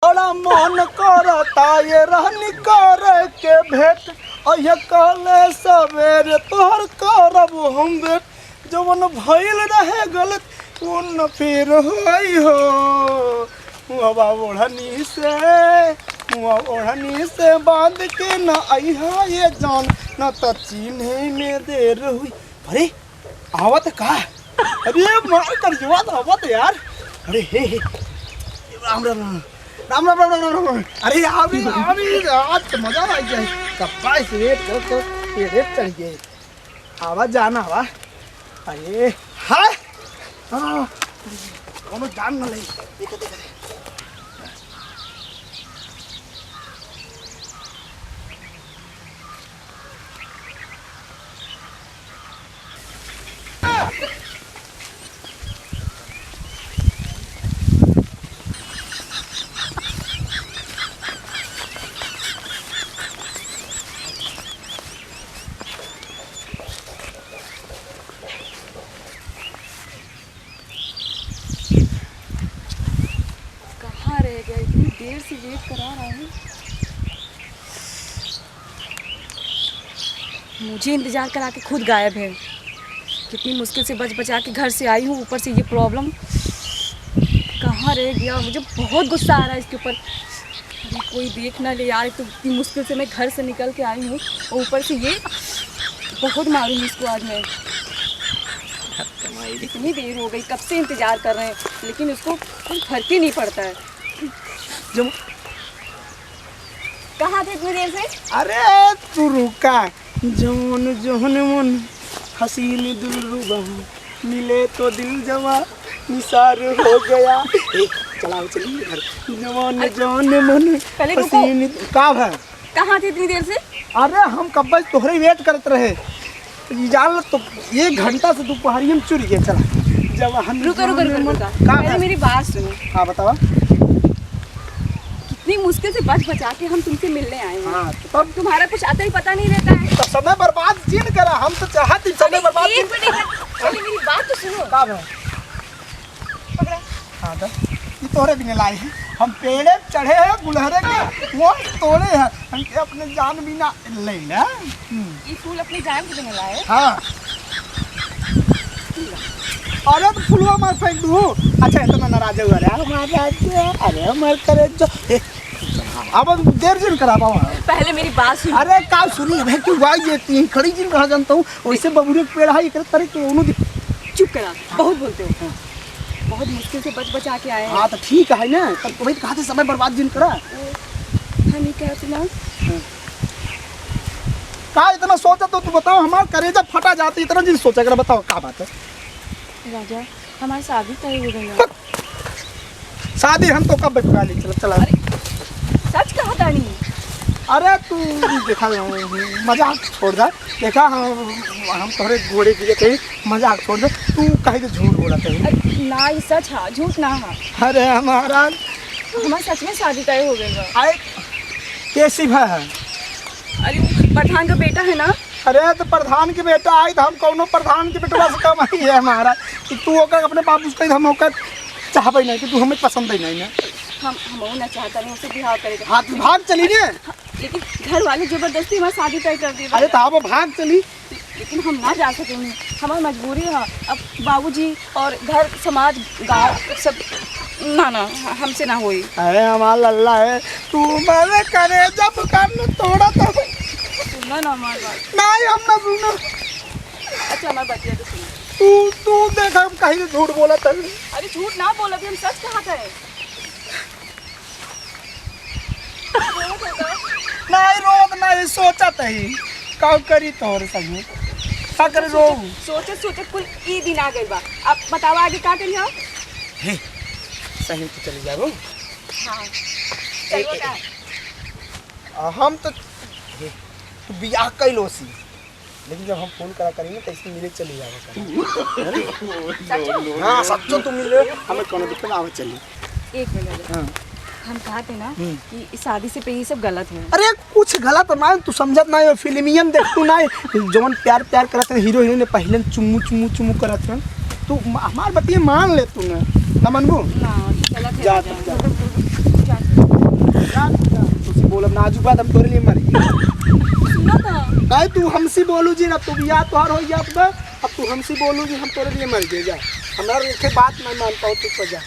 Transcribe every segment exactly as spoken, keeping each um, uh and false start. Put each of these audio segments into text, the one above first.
बड़ा मन करता ये रहनी करे के भेंट, अइहे कहले सवेरे तोहर करब हम भेंट। जवन भइल रहे गलत, वो न फिर होई हो। मुहवा ओढ़नी से, मुहवा ओढ़नी से बांध के न अइहा ये जान, न त चिन्हे में देर हुई। अरे, आवत का? अरे, मार कर जुआ तो आवत यार। अरे, हे, हे। राम, राम, राम। राम, राम, राम, राम, राम, राम। अरे, आवी, आवी, आज तो मजा आ गया। कब से wait कर, कर, ये wait चढ़ गए। आवा जाना आवा। अरे, हाय। हाँ, कोनो जान न ले। देखो, देखो, देखो। कहाँ रह गया? इतनी देर से wait करा रहा हूँ। मुझे इंतजार करा के खुद गायब है। कितनी मुश्किल से बच बचा के घर से आई हूँ, ऊपर से ये problem। कहाँ रह गया? मुझे बहुत गुस्सा आ रहा है इसके ऊपर। अरे कोई देख ना ले यार, एक तो इतनी मुश्किल से मैं घर से निकल के आई हूँ और ऊपर से ये, बहुत मारूंगी इसको आज मैं। इतनी देर हो गई, कब से इंतजार कर रहे हैं, लेकिन उसको कोई फर्क ही नहीं पड़ता है। जब कहाँ थे इतनी देर से? अरे तू रुका, जौन जौन मन हसीन दिलरुबा मिले तो दिल जवा निसार हो गया। ए, चलाओ, चलिए घर। जवान, अरे, जवान मन पहले रुको। हसीन, का भा? कहाँ थे इतनी देर से? अरे, हम कब्बे से तोहरे wait करत रहे। ई जान लो तो एक घंटा से दोपहरिया में चुर गए। चला, जवान, रुको, रुको, जवान रुको, मन, रुको। का पहले भा? मेरी बात सुनो। हाँ, बतावा। कितनी मुश्किल से बच बचा के हम तुमसे मिलने आए हैं। हाँ, तो तब? तुम्हारा कुछ अता ही पता नहीं रहता है। तो समय बर्बाद जिन करा, हम तो चाहत ही समय अरे, बर्बाद एक जिन मिनट, पहले मेरी बात तो सुनो। का भा? पकड़ा। हाँ, तो ये तोहरे बिना लाई है। हम पेड़े चढ़े हैं गुलहरे के, वो तोड़े हैं। हमके अपने जान बिना ले ना। हम्म। ये फूल अपनी जान के बिना लाए? हाँ। अरे तो फुलवा मार फेंक दू। अच्छा, इतना नाराज हुआ रे। हमार राजा, अरे हमार करेजा। ए, अब देर जिन करा बाबा। पहले मेरी बात सुन। अरे का सुनी, अबे क्यों भाई ये तीन खड़ी जिन रहा जानता हूँ, वैसे बबुरे के पेड़ है, एकरे तरह के उन्हों दि- चुप करा, बहुत बोलते हो। हाँ। बहुत मुश्किल से बच बचा के आए हैं। हाँ, तो ठीक है ना, तब तुम्हें कहा थे समय बर्बाद जिन करा। हम ही कहते ना। हाँ। का इतना सोचा तो तू बताओ, हमार करेजा फटा जाती, इतना जिन सोचा कर बताओ, का बात है? राजा, हमारी शादी तय हो गई है। शादी हम तो कब बता ली, चला, चला। अरे, सच कहा तानी। अरे तू देखा, मजाक छोड़ दे। देखा हम, हम तोहरे गोड़े गिरे थे, मजाक छोड़ दे। तू कहे तो झूठ बोला थे। अरे, ना, ये सच है, झूठ ना है। अरे हमारा हमार सच में शादी तय हो गइल बा। आए, कैसी भा है? अरे, वो प्रधान का बेटा है ना? अरे, तो प्रधान के बेटा आई, तो हम कौनो प्रधान के बेटवा से कम आई है हमारा? कि तू ओकर अपने बाबू से कही, हम ओकर चाहबे नहीं, कि तू हमें पसंद ही नहीं ना। हम, हम ना चाहता नहीं, उससे बिहाव करे के। हाँ, तो भाग चली ने। हाँ, लेकिन घर वाले जबरदस्ती हमारी शादी तय कर दिए। अरे, तो अब भाग चली। लेकिन हम ना जा सकेंगे, हमारी मजबूरी है। अब बाबूजी और घर, समाज, गांव, सब ना, ना, हमसे ना होई। अरे हमार लल्ला है, तू मारे करे जब कान में तोड़ा तो। सुनो ना हमारी बात। नहीं, हम ना सुनो। अच्छा, हमारी बतिया तो सुनो। तू, तू देख, हम कहीं से झूठ बोला था। अरे झूठ ना बोला, अभी हम सच कहा था। नहीं, रोत नहीं, सोचत ही। का करी तोहरे संगे? का करे रो? सोचत, सोचत कुल ई दिन आ गइल बा। अब बतावा आगे का करी हम? हे, सही तो चली जाबो। हाँ। ए, चलबो ए, का? ए। आ, हम तो, हे, तू बियाह कइलो सी। लेकिन जब हम फोन करा करेंगे तो इसमें मिले चले जावा करेंगे। सचो? हाँ, सच्चो तू मिले, हमें कोनो दिक्कत ना आवे चली। एक मिनट। हाँ। हम कहा थे ना हम्म। कि इस शादी से पहले ये सब गलत है। अरे कुछ गलत ना है, तू समझत ना है, फिल्मियन देख तू ना है, जवन प्यार प्यार करत है हीरो हीरोइन पहले चुम्मू चुम्मू चुम्मू करत है, तू म-, हमार बतिया मान ले तू ना, ना मनबू? ना, गलत है जा, राजा। जा। जा। आजू बाद हम तोरे लिए मर गए। सुनो तो। काहे तू हमसे बोलू जी ना, तू बियाह तोहार हो जात बा, अब तू हमसे बोलू जी, हम तोरे लिए मर गए जा। हमार एक बात नहीं मानता हो, चुप हो जा।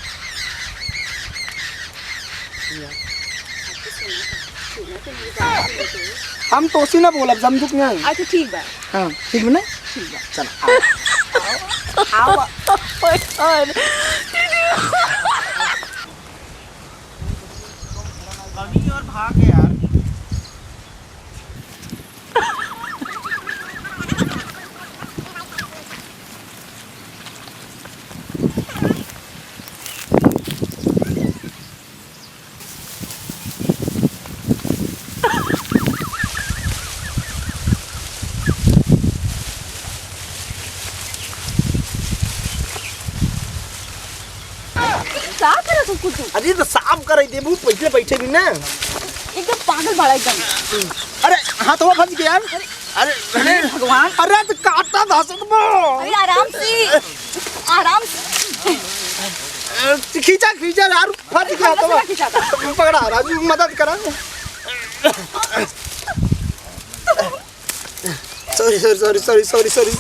हम तोसी ना बोलब, समझू कि नहीं? अच्छा, ठीक बा। हाँ, ठीक बा ना? ठीक बा। चल, आओ। आओ। Oh my God। कमी और भाग है यार। का करत हो कुछ? अरे तो साफ कराई देबू, पहिले बैठे भी ना। एकदम पागल बाड़ा एकदम। अरे हाथवा फंस गया यार। अरे, अरे, अरे भगवान। अरे तो काटा धसत बा। अरे आराम से, आराम से। अ, खींचा, खींचा यार, फंस गया तो। कैसे खींचा था? पकड़ा राजू, मदद करा। सॉरी, सॉरी, सॉरी, सॉरी, सॉरी, सॉरी।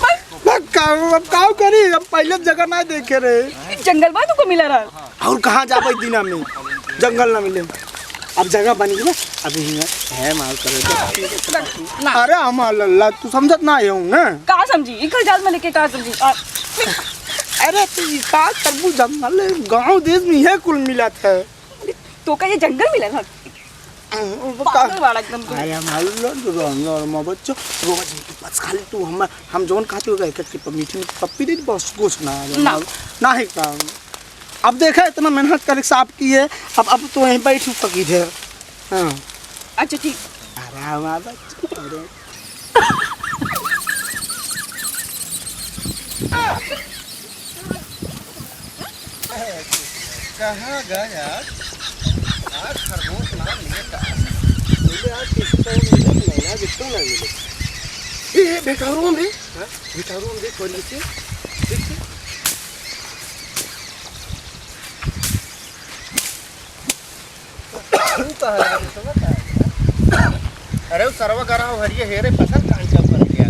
अब का, अब का करी? हम पहिले जगह ना देखे रहे। ई जंगल में तुमको मिला रहा। और कहाँ जाबे दिना में? जंगल ना मिले। अब जगह बन गई ना, अभी हियाँ है माल करे। ना। अरे हमार लल्ला, तू समझत ना है ना? का समझी? ई का जाल में लेके का समझी? आ, अरे तू ई का करबू? जंगल है, गाँव देश में यह कुल मिलत है। तो का ये जंगल मिला था? वो का पागल वाला एकदम तू। अरे हम हल्ला तो रहना और मैं बच्चों, वो बच्चों के पास खाली तू हम, हम जौन कहते हो गए कि प-, मीठी मीठी पप्पी दे, बस कुछ ना है। ना। ना है काम। अब देखा इतना मेहनत करके साफ की है, अब, अब तो यहीं बैठ पकी है। हाँ। अच्छा ठीक। अरे हमारा बच्चा, अरे। कहाँ गया? आज खरगोश ना मिले का? मिले आज किसी को मिले नहीं, आज इसको ना मिले। ए, ए, भेटौरो रे। हाँ? भेटौरो रे, कोई नीचे। देख, देख। तू कहाँ है? तू समझ आया? अरे, वो सरवा गरा हो हरिये हेरे, पसंद कहाँ जब कर लिया?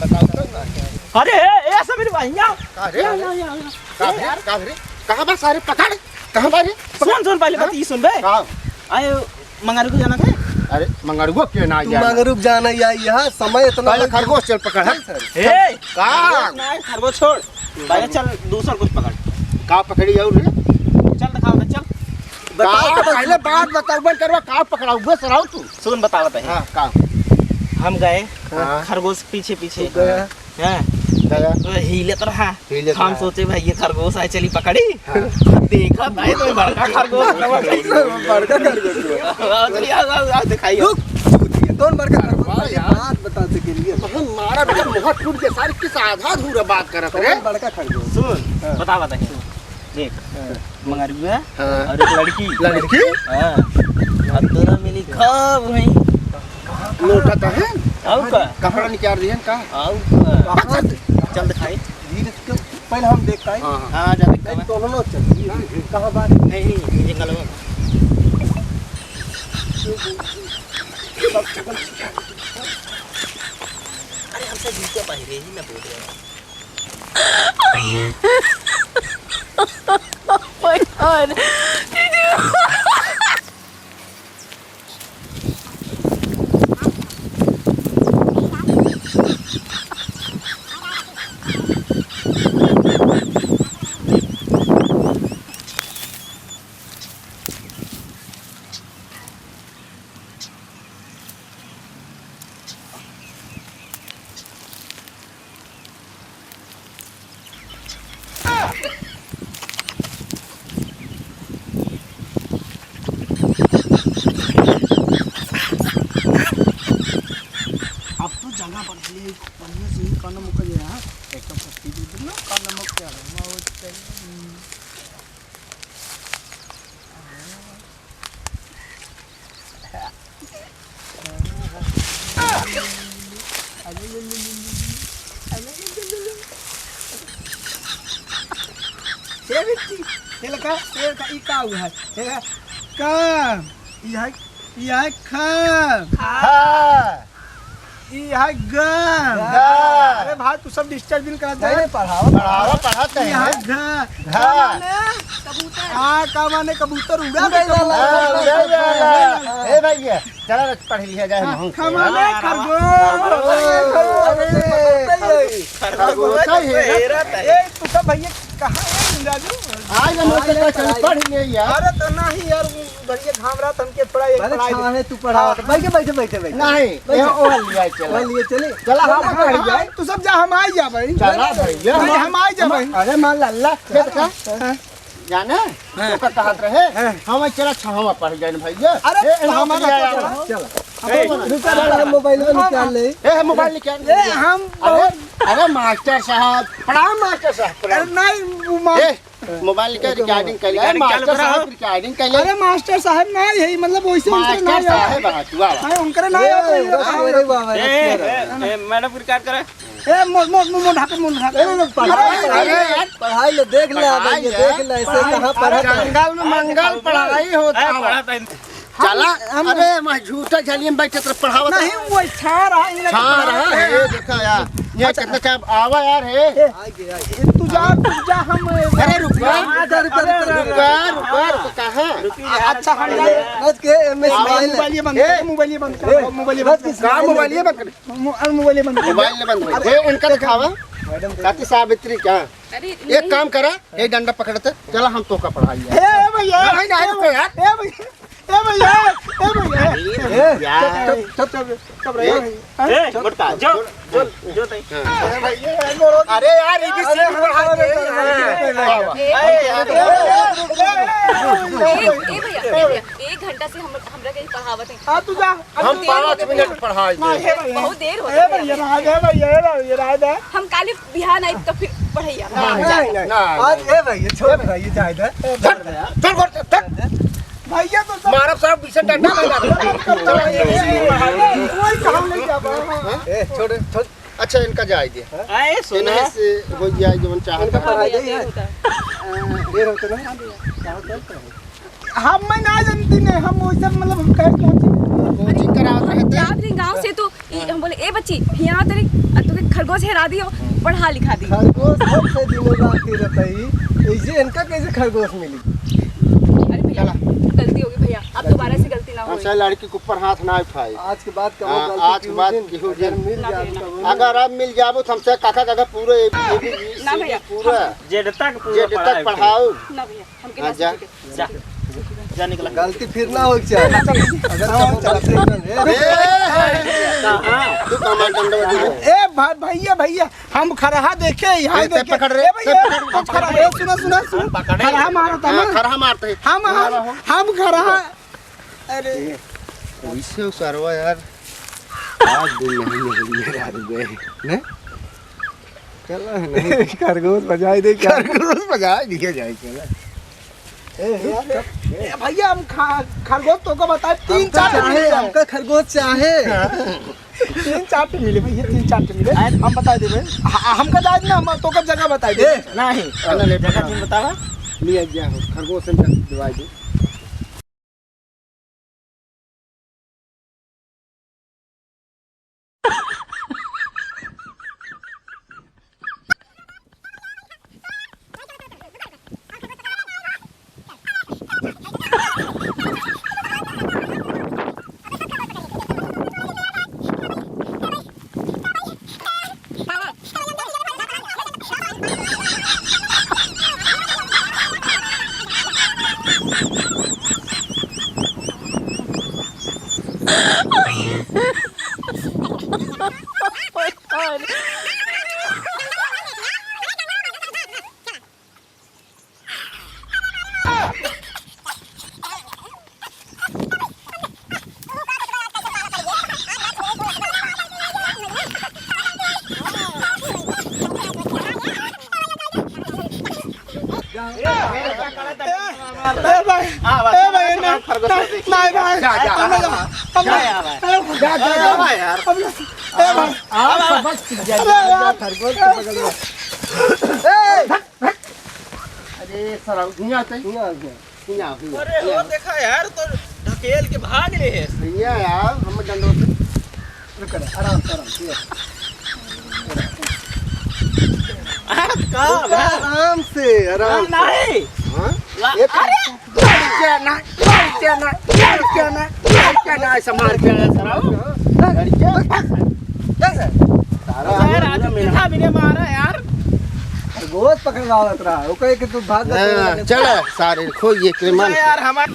बताओ तो ना। अरे, ए, ए, समीर भाई, यहाँ। का रे? यहाँ, यहाँ, यहाँ, यहाँ। का रे? का रे? कहाँ बा सारे? पकड़। कहाँ बा रे? सुन, सुन, पहले हाँ? बात ये सुन बे। का? आए, मंगारू को जाना था? अरे, मंगारू को क्यों ना तू जाना? मंगारू को जाना या यहाँ समय इतना पहले लग खरगोश चल पकड़, हाँ? चल सर। ए! का? खरगोश ना, खरगोश छोड़। पहले चल, दूसर कुछ पकड़। का पकड़ी और रे? चल, दिखाओ ना, चल। बताओ का तो पहले बात बताओ, बंद करवा, का पकड़ाऊ बे, सराऊ तू? सुन, बताओ, बताइए। हाँ, का? हम गए, हाँ। खरगोश पीछे, पीछे। तू गया। हैं? गया। तो हिले तो रहा। हिले तो हम रहा। सोचे, "भाई, ये खरगोश आए, चली पकड़ी।" हाँ। देखा भाई, तो बड़का खरगोश। बड़का खरगोश। हाँ, चलिए, आओ, आओ, आओ, दिखाइए। रुक, रुक, रुक, कौन बड़का खरगोश? वाह, यार। बात बता सकेलिए। हम मारा बेटा, मुँह टूट के सारे किस आधा अधूरा बात करत रे। कौन बड़का खरगोश? सुन, हाँ। बता, बता, सुन। देख, हाँ। मंगरुआ हाँ। और एक लड़की। लड़की? हाँ। अब दोनों मिली खूब हुई। लोटा तो है? और का? कपड़ा निकाल रही है का? और का? चल। चल दिखाई। धीरे से क्यों? पहले हम देख पाए। हाँ, हाँ। हाँ, जा देख नहीं, पाए। दोनों लोग चल। कहाँ बात? नहीं, ये गलवा। अरे, हमसे जूते पहिरे ही ना बोल रहे हैं। Oh my God। अब तो जगह बन गई है, बढ़िया से ही काना मुका जे है। एकदम सस्ती दे दो ना, काना मुका क्या है? ए बेटी, हेलका, हेलका, ई का हुआ है? हेलका, का? ई है ई है ख। ख। ई है ग। ग। अरे भाई, तू सब disturb बिन करत नहीं, जाए। नहीं, पढ़ावा। पढ़ावा, पढ़ाते हैं। ई है घ। घ। हाँ, का माने कबूतर उड़ा उड़े दे, वाला। कबूतर। हाँ, उड़े वाला। ए भैया, चला रे, पढ़ लिया जाए, हाँ, हम। खमाने खरगोश। अरे, खरगोश है। ए, तू सब भैया कहाँ है राजू? आज हम लोग तो चल पढ़ ले यार। अरे तो नहीं यार, वो बढ़िया घाम रहा था, हमके थोड़ा एक अरे पढ़ाई छाहे तू पढ़ावा। हाँ। बैठे, बैठे, बैठे, बैठे। नहीं, बैठे। ये ओढ़ लिया चला। ओढ़ लिए चले। चला, हम हाँ, पढ़ हाँ, जाए। तू सब जा, हम आई जा भाई। चला भैया। नहीं, हम आई जा भाई। अरे मान ला, अल्लाह, खेत का। हाँ। जाने? हाँ। तो का कहत रहे? हाँ। हम चला छहवा पढ़ जाए भैया। अरे, ए, तो ना हमारा भैया, तो यार। चला। चला। ए, रुका, रुका, हम मोबाइल में निकाल ले। ए, हम मोबाइल निकाल ले। ए, हम अरे, अरे, मास्टर साहब, प्रणाम मास्टर साहब, प्रणाम। अरे, नहीं, वो मा- ए, मोबाइल के recording कर ले, recording चालू मास्टर करा। साहब recording कर ले। अरे, मास्टर साहब, नहीं है, मतलब, वैसे उनके मास्टर नहीं साहब है। है, तू आ। हाँ, उनके नहीं ए, आता है। अरे बाबा, ए, अच्छा। ए, ए, मैडम record करा। ए, मो-, मो-, मो-, मुंह ढाके, मुंह ढाके। ए, ए, पढ़ाई, अरे, अरे, पढ़ाई ले, देख ले, पढ़ाई भैया, ले। देख ले, ऐसे पढ़ाई, कहाँ अरे, पढ़त है? जंगल में मंगल पढ़ाई होता है, है। पढ़त है। चला, हम, हम अरे, मैं झूठा झलियम बैठे तो पढ़ावत नहीं, रहा। वो छा रहा है, छा रहा है, ए, देखा यार, ये अच्छा। कितना क्या आवा यार, हे। ए, ए, तू जा, तू जा, हम, अरे, रुक, रुक, अरे, रुक, रुक, रुक, कहाँ? रुक, रुक, अच्छा, हम जा। बच के, ए, मैं आवा, smile है। मोबाइल ये बंद कर, ए, मोबाइल ये बंद कर, ए, मोबाइल ये बंद कर। का मोबाइल ये बंद कर? मो-, अरे मोबाइल बंद कर। मोबाइल नहीं बंद करे। अरे, ए, इनका दिखावा। मैडम, साथी सावित्री का? अरे, एक नहीं। काम करा, ये डंडा पकड़ते, चला हम तोका पढ़ाई है। ए, भैया। नहीं, नहीं, रुको यार। ए, भैया। ए, भैया। ए, भैया। ए, यार। चुप, चुप, चुप, चुप रहिए। ए, हाँ? ए, चुप, मोटका, चुप, जो, चुप। जो, जो तई। हाँ। ए, भैया, ए, मोरो। अरे यार, A B C D अरे, पढ़ा दे। अरे, अरे, अरे, ए, ए, ए, भैया, ए, भैया, एक घंटा से हम, हमरा के पढ़ावत है। आ, तू जा। हम पाँच मिनट पढ़ाई दे। नहीं, हे भैया। बहुत देर हो ए गई। भैया, रहा दे भैया, ए भैया, रहा दे। हम काली बिहान आई तो फिर पढ़ैया। नहीं, नहीं, नहीं। आज ए भैया, छोड़ भाई, जाए दे। चल, चल, चल, चल। भैया तो सब मारब साहब, पीछे डंडा लगा दे। कोई काम नहीं जा पाएगा। हाँ? ए, छोड़, छोड़। अच्छा, इनका जाए दे। आए, सुना। इनमें से हो जाए, जवन चाहत इनका है। पढ़ाई दे, देर होता है। देर होता ना। हाँ भैया। कहाँ चलता है? हम मैं ना जानती ने, हम वैसे मतलब हम कहे कोचिंग। कोचिंग करावत रहते। जात रही गाँव से तो ई, हम बोले, "ए बच्ची, यहाँ तरी, आ, तू के खरगोश हेरा दियो, पढ़ा लिखा दी।" खरगोश सबसे दिनों रात ही रहता ही, ऐसे इनका कैसे खरगोश मिली? अरे भैया, चला। गलती हो गई भैया, अब दोबारा से गलती ना हो। अच्छा, लड़की के ऊपर हाथ ना उठाए। आज के बाद कबो हाँ, गलती आज के बाद केहू दिन केहू अगर दिन मिल ना जाए भैया। तो अगर अब मिल जाबो तो हमसे काका काका पूरे ना भैया, पूरा हम जेड तक पूरा जेड तक पढ़ाए। पढ़ाओ। ना भैया। हमके हाँ, ना जा। सीखे के। जा, जा निकला। गलती फिर ना होइक चाहे। अगर हाँ, कबो चला। गलती ना, ए, ए, कहाँ? तू कहाँ डंडा बजा? ए, भा-, भैया, भैया, हम खरहा देखे, यहाँ ए, ते देखे। पकड़ रे, ए, भैया, ते पकड़, हम खरहा, ए, सुना, सुना, सुना। पकड़ रे। खरहा मारता हाँ, ना। खरहा मारते हैं। हम, हम, मारा हो। हम खरहा, अरे। ए, वैसे उ सरवा यार, आज दिन नहीं है, ये रात गए, ने? चला, नहीं। खरगोश बजाई दे क्या? खरगोश बजाई दिया जाए, चला। ए, ए, ए, भैया, हम खा-, खरगोश तोका बताए, तीन हमका चार चाहे, मिले। हमका खरगोश चाहे। तीन चार ठे मिले भैया, तीन चार ठे मिले। हम बताए देबे। ह-, हमका जाए ना, हम तोका जगह बताए देबे। ए, नहीं। चला, ले, जगह पकड़ा। तुम बतावा। ले आ गया हो, खरगोश हमका दिवाई दे। ए भाई, ए भाई, ना, ना, नहीं भाई, जा, जा। हम ना, हम ना, जा, जा, जा, जा, जा, यार। हम ना, ए भाई, आप सबक सीख जाइए, अरे यार। खरगोश के बगल में। ए! अरे साला, हियाँ से। हियाँ, हियाँ। हियाँ, हियाँ, अरे, हियाँ। वो देखा यार, तो ढकेल के भाग भैया यार, हम डंडों से। रुक, आराम से, आराम से। आ, का रुक, बा? आराम से, आराम आ, से। नहीं। हाँ? ला, ये तो अरे! लड़के ना, लड़के ना, लड़के ना, लड़के ना, ऐसा मार के आया सर, आओ। लड़के। सारा सर, आज मेरा कितना भी ने मारा यार। गोद पकड़वावत रहा, वो कहे कि तू भाग हाँ, चला, सारे, खोइए, के मन से। यार, हमार